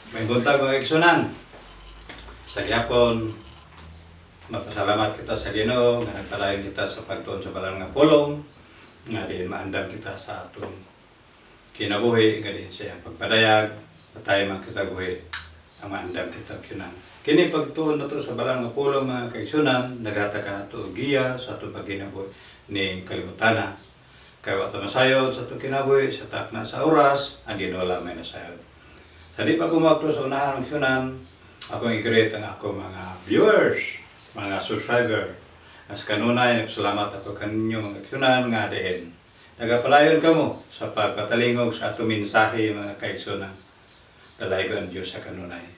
Maayong buntag, mga kaigsuonan. Sa gihapon, magpasalamat kita sa Ginoo nga nagpadayon kita sa pagtuon sa balaan nga pulong nga diin maandam kita sa atong kinabuhi, nga diin sa iyang pagpadayag patay man kita buhi ang maandam kita kinan. Kini pagtuon nato sa balaan nga pulong, mga kaigsuonan, naghatag kanato og giya sa atong pagkinabuhi ni kalibutana. Kay wa ta masayod sa atong kinabuhi sa takna sa oras, ang Ginoo lamay nasayod. Sa di pa ko moadto sa unahan ng sunan, akong i-greet ang ako mga viewers, mga subscriber. As kanunay, nagpasalamat ako kaninyo, mga kaigsuonan, nga diin nagapalayon kamo sa pagpatalingog sa atong mensahe, mga kaigsuonan. Dalaygon ang Diyos sa kanunay.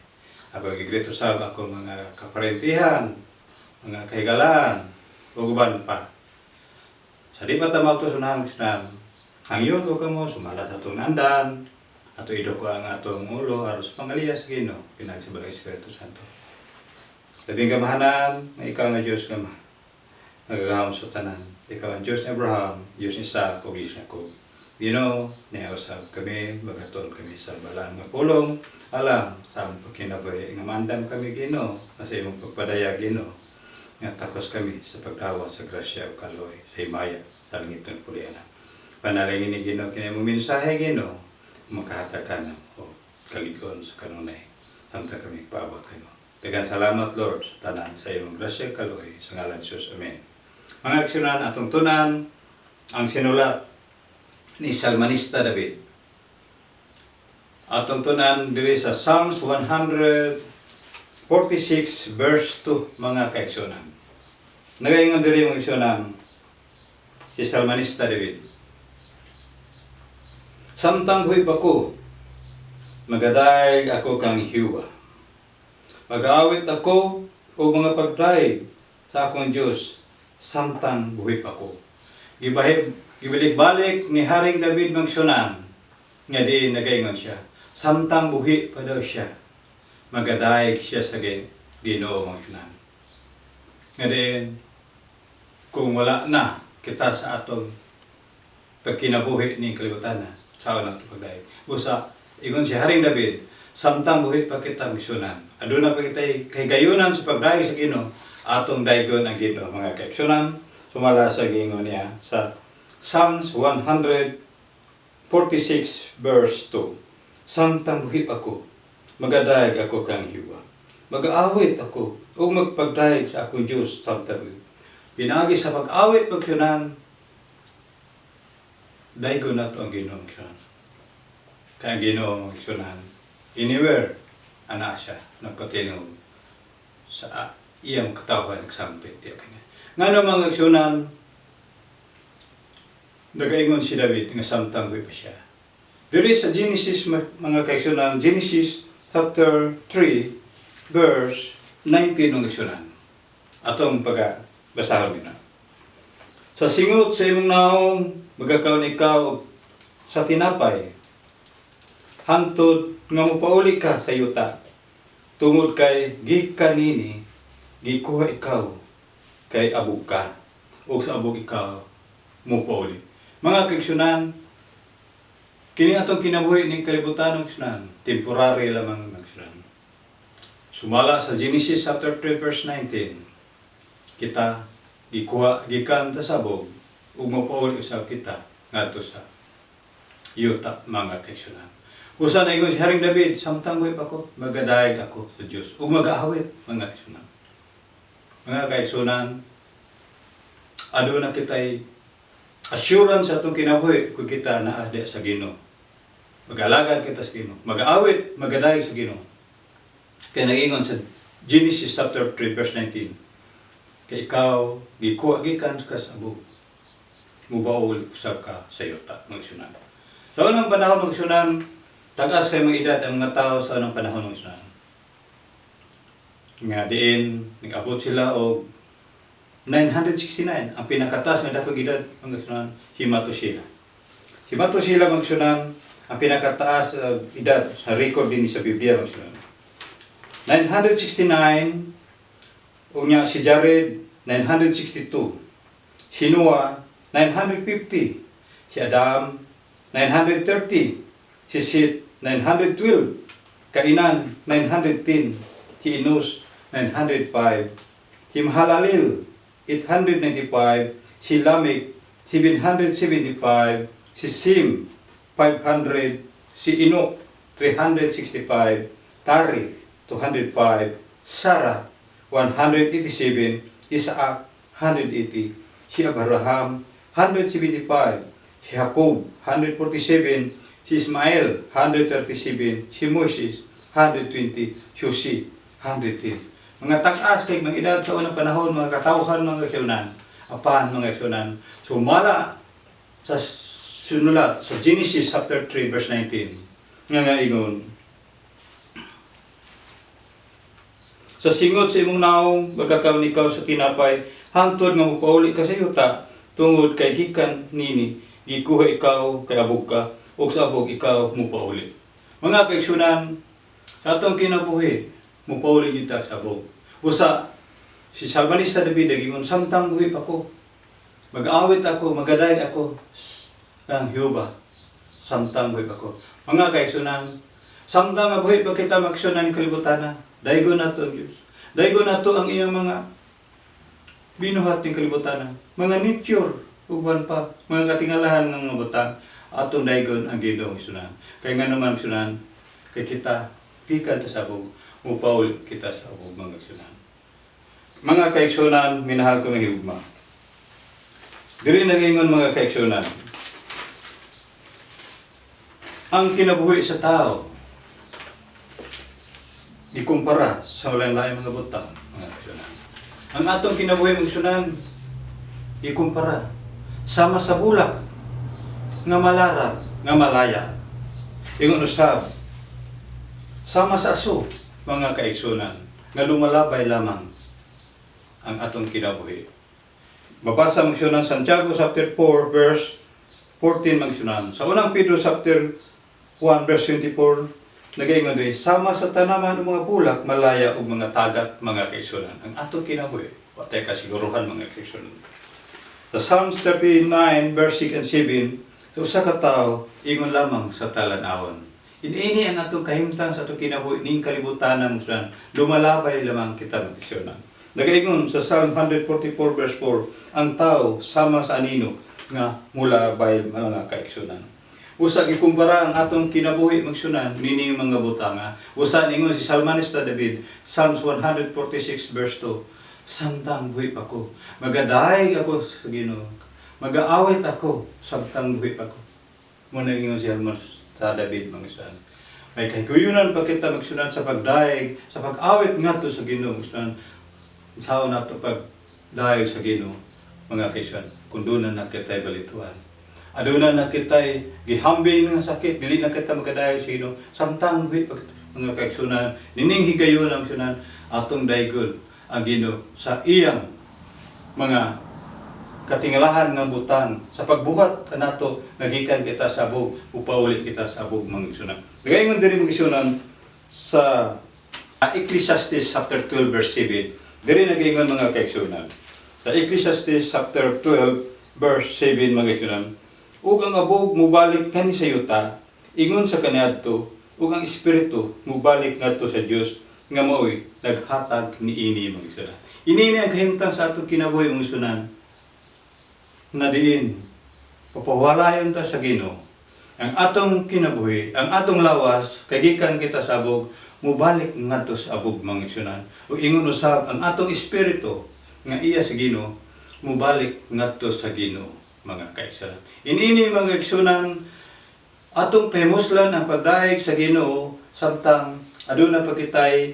Ako i-greet usab ako mga kaparentihan, mga kahigalaan, ug uban pa. Sa di pa ta moadto sa unahan ng sunan, hangyon ko kamo sumala sa atong andan, ato iduko ang atong ulo aron sa pangaliya sa Ginoo pinaagi sa Balaang Espiritu Santo. Labing gamahanan nga ikaw nga Dios nga nagagahom sa tanan. Ikaw ang Diyos ni Abraham, Diyos ni Isaac, ug Diyos ni Jacob. Ginoo, niusab kami, magatuon kami sa balaan nga pulong, alang sa among pagkinabuhi nga maandam kami, Ginoo, na sa imong pagpadayag, Ginoo, nga takos kami sa pagdawat sa grasya ug kaluoy sa himaya sa langit ng pulianan. Panalangin ni Ginoo kini imong mensahe, Ginoo, makahatag ka na og kalig-on sa kanunay. Samtang kami paabot kamo. Daghang salamat, Lord, sa tanan sa imong grasya ug kaluoy sa ngalan ni Jesus. Amen. Mga kaigsuonan, atong tunan ang sinulat ni Salmanista David. Atong tunan diri sa Psalms 146 verse 2, mga kaigsuonan. Nagaingon diri, mga kaigsuonan, si Salmanista David: "Samtang buhi pa ko, magadayeg ako kang Jehova. Magaawit ako og mga pagdayeg sa akong Dios samtang buhi pa ko." Gibahi, gibalik-balik ni Haring David magsyonan nga di nagaingon siya. Samtang buhi pa daw siya, magadayeg siya sa Ginoo, magsyonan. Nga din, kung wala na kita sa atong pagkinabuhi ni kalibutan na, sa unang pagdayeg. Usa, ingon si Haring David, samtang buhi pa kita misyonan, aduna pa kita kahigayunan sa pagdayeg sa Ginoo, atong daygon ang Ginoo, mga kaigsuonan, sumala sa giingon niya sa Psalms 146 verse 2. "Samtang buhi pa ko, magadayeg ako kang Jehova. Magaawit ako ug magpagdayeg sa akong Dios samtang buhi." Pinaagi sa pag-awit pagsunan, daygon nato ang Ginoo, magsunan. Kaya ang Ginoo, magsunan, anywhere, ana siya, nagpatinog sa iyang katawhan nagsampit diya kanya. Ngano, mga kaigsuonan, nagaingon si David nga samtang buhi pa siya? Diri sa Genesis, mga kaigsuonan, Genesis chapter 3 verse 19, mga kaigsuonan. Atong pagka basahon gina. "Sa singot sa imong naong magakaon ikaw og sa tinapay hantod nga mopauli ka sa yuta tungod kay gikan niini gikuha ikaw, kay abog ka ug sa abog ikaw mopauli." Mga kaigsuonan, kini atong kinabuhi ning kalibutan ng kaigsuonan, temporary lamang, mga kaigsuonan. Sumala sa Genesis chapter 3 verse 19, kita gikuha gikan ta sa abog ug mopauli usab kita ngadto sa yuta, mga kaigsuonan. Usa na ingon si Haring David, "Samtang buhi pa ko, magadayeg ako sa Dios ug magaawit," mga kaigsuonan. Mga kaigsuonan, aduna kitay assurance sa atong kinabuhi kung kita naa di sa Ginoo. Mag-alagad kita sa Ginoo, mag-aawit, magadayeg sa Ginoo. Kaya nagingon sa Genesis chapter 3 verse 19, kay ikaw gikuha gikan ka sa abog, mubauli usab ka sa yuta, mga kaigsuonan. Sa unang panahon, mga kaigsuonan, tagas kay mga edad ang mga tao sa unang panahon, mga kaigsuonan. Nga diin nag-abot sila og 969, ang pinakataas nga dakong edad, mga kaigsuonan, si Matusila. Si Matusila, mga kaigsuonan, ang pinakataas edad sa record din sa Biblia, mga kaigsuonan. 969, unya si Jared 962, si Noah 950, si Adam 930, si Seth 912, Cainan 910, si Enos 905, si Mahalalel 895, si Lamech 775, si Sem 500, si Enoch 365, Thare 205, Sarah 187, Isaac 180, si Abraham 175, si Jacob 147, si Ismael 137, si Moses 120, si Jose 110. Mga tag-as kay mga edad sa unang panahon, mga katawhan, mga kaigsuonan, apan, mga kaigsuonan, sumala sa sinulat sa Genesis chapter 3 verse 19 nga nga ingon, "Sa singot sa imong naong magkakaon ikaw sa tinapay hangtod nga mopauli ka sa yuta, tungod kay gikan nini gikuha ikaw, kay abog ka ug sa abog ikaw mopauli." Mga kaigsuonan, sa atong kinabuhi mopauli kita sa abog. Usa si Salmanista David nagingon, "Samtang buhi pa ko, mag-awit ako, magadayeg ako ng Jehova samtang buhi pa ko." Mga kaigsuonan, samtang nga buhi pa kita, mga kaigsuonan, kalibutan na, daygon nato ang Diyos. Daygon nato ang iyang mga binuhat ng kalibutan na, mga nature, uban pa, mga katingalahan ng mga butang, atong daygon ang Ginoo, igsuonan. Kay nga naman, igsuonan, kay kita, gikan ta sa abog, mupauli kita sa abog, mga igsuonan. Mga kaigsuonan, minahal ko ng higugma. Diri nagingon, mga kaigsuonan, ang kinabuhi sa tao ikumpara sa lain-laing mga butang, mga kaigsuonan. Ang atong kinabuhi, mga igsuonan, ikumpara sama sa bulak nga malara, nga malaya. Ingon usab, sama sa aso, mga kaigsuonan, nga lumalabay lamang ang atong kinabuhi. Mabasa, mga igsuonan, Santiago chapter 4 verse 14, mga igsuonan. Sa Unang Pedro chapter 1 verse 24, nagaingon diri, sama sa tanaman ng mga bulak, malaya ug mga tagat, mga kaigsuonan. Ang atong kinabuhi, wa tay kasiguruhan, mga kaigsuonan. Sa Psalms 39 verse 6 and 7, sa usa ka tawo ingon lamang sa talan-awon. Inini ang atong kahimtang sa atong kinabuhi ning kalibutan, mga igsuonan. Lumalabay lamang kita, mga kaigsuonan. Nagaingon sa Psalm 144 verse 4, ang tao sama sa anino nga mulabay, mga kaigsuonan. Usa gikumpara ang atong kinabuhi, mga igsuonan, nini mga butanga. Usa ningon si Salmanista David, Psalms 146 verse 2, "Samtang buhi pa ko, magadayeg ako sa Ginoo. Magaawit ako samtang buhi pa ko." Mao na ingon si Salmanista David, mga igsuonan. May kahigayunan pa kita, mga igsuonan, sa pagdayeg, sa pag-awit ngadto sa Ginoo, mga igsuonan. Sa nato pagdayeg sa Ginoo, mga kaigsuonan, kung duna na kita'y balituan, aduna na kita'y gihambing nga sakit, dili na kita makadayeg sa Ginoo samtang buhi pa kita, mga kaigsuonan. Nining higayon ang igsuonan, atong daygon ang Ginoo sa iyang mga katingalahan nga butang sa pagbuhat kanato nagikan kita sa abog, upauli kita sa abog, mga igsuonan. Nagaingon diri, mga igsuonan, sa Ecclesiastes chapter 12 verse 7. Diri nagaingon, mga kaigsuonan, sa Ecclesiastes chapter 12 verse 7, mga kaigsuonan, "Ug ang abog mubalik kani sa yuta ingon sa kaniadto, ug ang espiritu mubalik ngadto sa Dios nga maoy naghatag niini," mga igsuonan. Inini ang kahimtang sa atong kinabuhi, mga igsuonan, na diin papahuwalayon ta sa Ginoo ang atong kinabuhi, ang atong lawas, kay gikan kita sa abog, mubalik ngadto sa abog, mga igsuonan. Ug ingon usab ang atong espiritu nga iya sa Ginoo, mubalik ngadto sa Ginoo, mga kaigsuonan. Inini, mga igsuonan, atong pahimuslan ang pagdayeg sa Ginoo samtang aduna pa kitay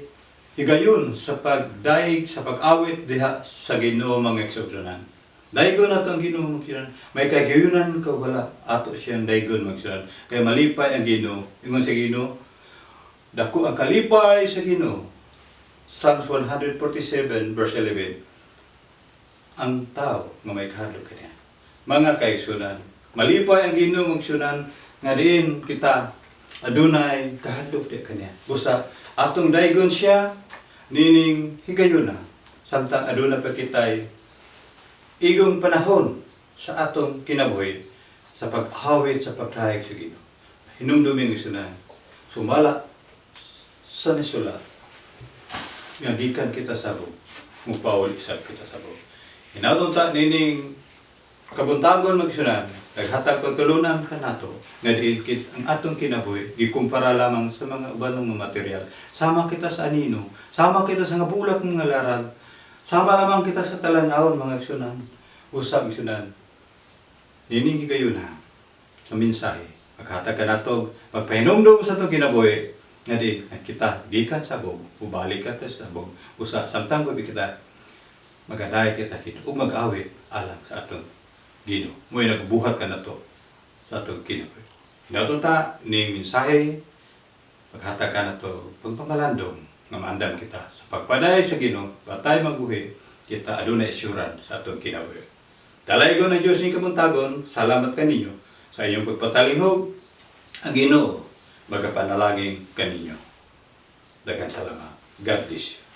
higayon sa pagdayeg, sa pag-awit diha sa Ginoo, mga igsuonan. Daygon nato ang Ginoo, mga igsuonan. May kagayunan ka wala, ato siyang daygon, mga igsuonan. Kay malipay ang Ginoo. Ingon sa Ginoo, dako ang kalipay sa Ginoo. Psalms 147 verse 11. Ang tao nga may kahadlok kaniya. Mga kaigsuonan, malipay ang Ginoo, mga igsuonan, nga diin kita adunay kahadlok di kaniya. Busa atong daygon siya nining higayuna samtang aduna pa kitay igong panahon sa atong kinabuhi sa pag-awit, sa pagdayeg sa Ginoo. Hinumdumi, igsuonan, sumala Sa nisulat nga gikan kita sa abog, mupauli sab kita sa abog. Hinaut unta nining kabuntagon, mga igsuonan, naghatag pagtulunan kanato nga diin kit ang atong kinabuhi gikumpara lamang sa mga ubanong mga material. Sama kita sa anino, sama kita sa nga bulak mga larag, sama lamang kita sa talan-awon, mga igsuonan. Usab, igsuonan, nining higayuna sa mensahe maghatag kanato pagpahinumdum sa atong kinabuhi nga di nga kita gikan sa abog, ubalik kita sa abog. Usa samtang gabi kita magaday kita kit ug mag-awit alang sa atong Ginoo. Mo'y nagbuhat kanato sa atong kinabuhi. Hinaut unta ning mensahe maghatag kanato pagpamalandong nga maandam kita sa pagpaday sa Ginoo, batay mabuhi kita, adunay assurance sa atong kinabuhi. Dalaygon ng Diyos ni kabuntagon. Salamat kaninyo sa inyong pagpatalinghog. Ang Ginoo magapanalangin kaninyo. Daghang salamat. God bless you.